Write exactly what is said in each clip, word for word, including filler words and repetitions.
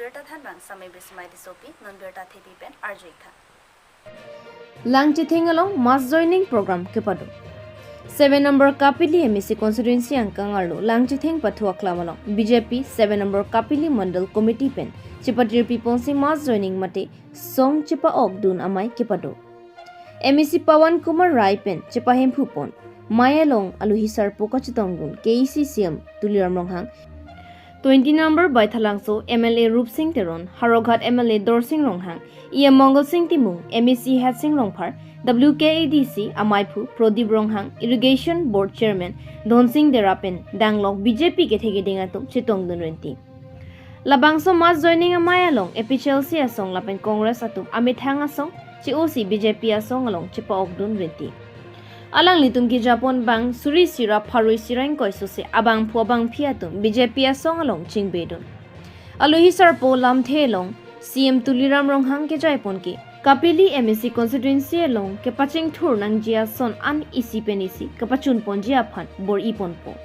Birta thanbang Samai Bismai Tissopi, non birta thepi pen arju-ik tha. Langchithing along mass joining program kepado. Seven number Kapili M A C constituency angkang arlo Langchithing pathu aklam along B J P seven number Kapili Mandal Committee pen chepatirpi ponsi mass joining mate song chepa-okdun amei kepado. M A C Pawan Kumar Rai pen chepahemphu pon. Mei along alohi sarpo kachetongdun K A A C C M Tuliram Ronghang, twenty number Baithalangso M L A Rupsing Teron, Howraghat M L A Dorsing Ronghang, E M Mongol Sing Timung, M A C Hetsing Rongphar, W K A D C amaiphu Prodip Ronghang, Irrigation Board Chairman Dhonsing Dera pen danglok B J P kethe keding atum chetongdun rinti. Labangso mass joining amei along A P H L C asong lapen Congress atum amethang asong che-osi B J P asong along chepa-okdun rinti. Alanglitum kejapon bang suri isi ra pharo isi ra ingkoi sose abangphu abangphi atum B J P asong along chingbedun. Alohi sarpo lamthe along C M Tuliram Ronghang kejaipon ke Kapili M A C constituency along kepachingthur nangji ason an isi pen isi kapachun ponji aphan bor-i ponpo.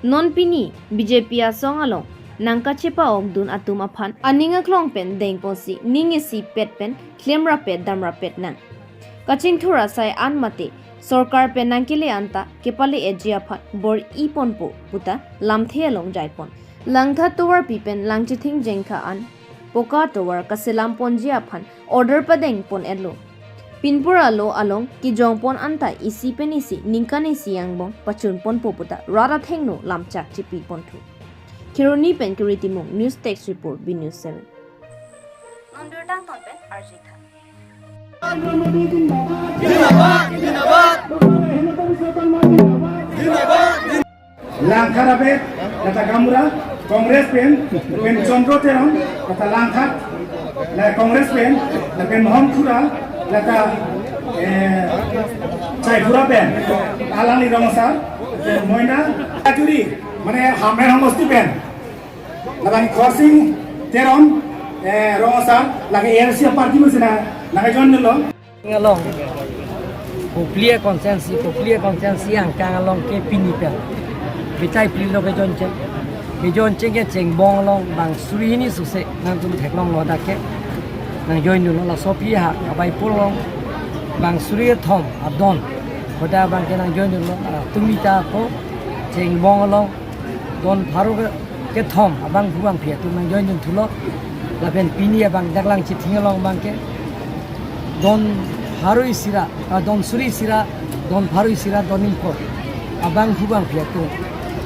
Non pini B J P asong along nangkachepa-okdun atum aphan aning aklong pen dengponsi ning isi pet pen klemrapet damrapet nang. Kachingthur asai an mate sorkar pen nangkele anta kepale-etji aphan bor-i ponpo puta lamthe along jaipon. Langtha tovarpi pen Langchithing jengkha an poka tovar kaselam ponji aphan order padeng pon-etlo. Pinpur alo along kejongpon anta isi pen isi ningkan isi angbong pachun ponpo puta rat athengno lamchak chepi ponthu. Kheroni pen Kiri Timung, News Desk Report, B News seven. Non birta angton pen arju-ik tha. Langkhat abet, lata Gaonbura, Congress pen, pen Chandra Teron, lata Langkhat, la Congress pen, la pen Mohon Khura, lata, eh, Chaipura pen, alangli rong asar, pen Moina, Kachuri, mane Hamren homosti pen. Labang Khorsing Teron, eh, rong asar, lake A R C party mo sina, lake join lo. Along, Kopili constituency, Kopili constituency angkang along ke pini pen bechai pli lo kejoin cheng. Kejoin cheng ke chengbong along bang suri hini suse nangtum theklonglo dak ke. Nang join dunlo laso aphi ha, abai pulong bang suri thom adon. Hoda bang ke nang join dunlo, ah, tumi ta ko chengbong along don pharo ke, kethom abangphu abangphi atum nang join dun thulo. Lapen pini abang dak Langchithing along abang ke don pharo isi ra, ah, don suri isi ra, don pharo isi ra, don ingkoi abangphu abangphi atum,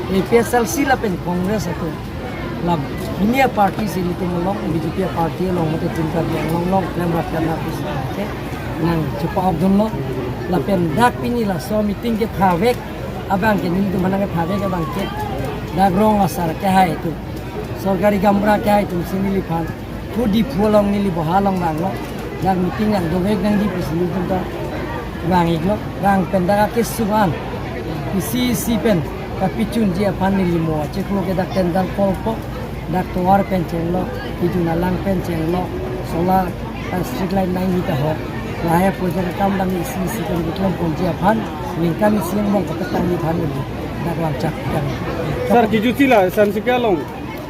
A P H L C lapen Congress atum, la pini aparty si nelitum along, B J P aparty along mate Team Karbi Anglong along klemrap klemrap isi ke nangchepa-okdunlo. Lapen dak pini laso meeting kepavek abang ke nelitum aphan kepavek abang ke dak rong asar kehai atum, sorkari gaonbura kehai atum si neliphan phu Diphu along neli boha along vanglo. Dak meeting nangdovek nangji pusi nelitum ta vang-iklo. Vang pen dak akesung an isi isi pen kapachunji aphan neli mo achiklo ke dak tendal kolpo, dak tovar pen chenglo, kejun alang pen chenglo, solar, ah, street light nangji ta ho. Lahai project akam dam isi isi pen keklem ponji aphan, ningkan isi angbong kapatangji aphan neli dak vangchak kan. Sir, kejut si la Sansika along,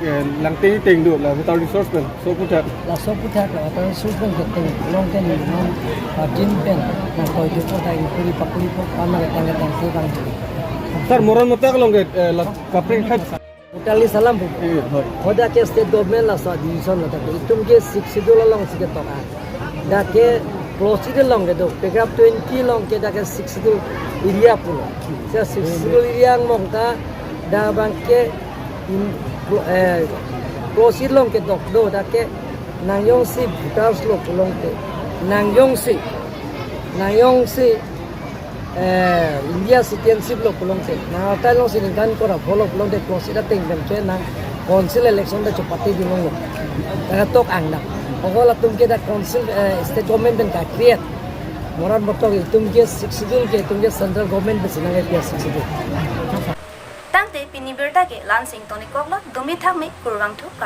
eh, Langteng teng do la water resource pen, so puthak. Laso puthak la water resource pen keteng along ke neli non, ah, jin pen nangtoi do po ta ingkuri pakuri po, pama ketang ketang ke bang. Sir, Moran Motak along ke, eh, la kaprek khat. Totally salam bu. Eh, hoi. Hoda ke state government laso admission lo, tapi itum ke Sixth Schedule along si ketok a. Dak ke Clause Six along kedo, paragraph twenty along ke dak ke Sixth Schedule area pulo. Sir, Sixth Schedule area angbong ta dak abang ke in, eh, Clause Six along ketok do, dak ke nang jongsi voters lo pulote, nang jongsi, nang jongsi, eh, India citizenship lo pulote, nang atai alongsi ningkan ingkoi ra pho lo pulote, Clause Six ateng pen ke nang council election ta chepate dun longlo. Dak ketok ang dak. Okol atum ke dak council, eh, state government pen ka-create. Moran Motak itum ke Sixth Schedule ke, itum ke central government pensi nang-e pi a Sixth Schedule. Tangte pini birta ke la-ansi ingtonik koklo, dumi thakmi, kurvangthu kar.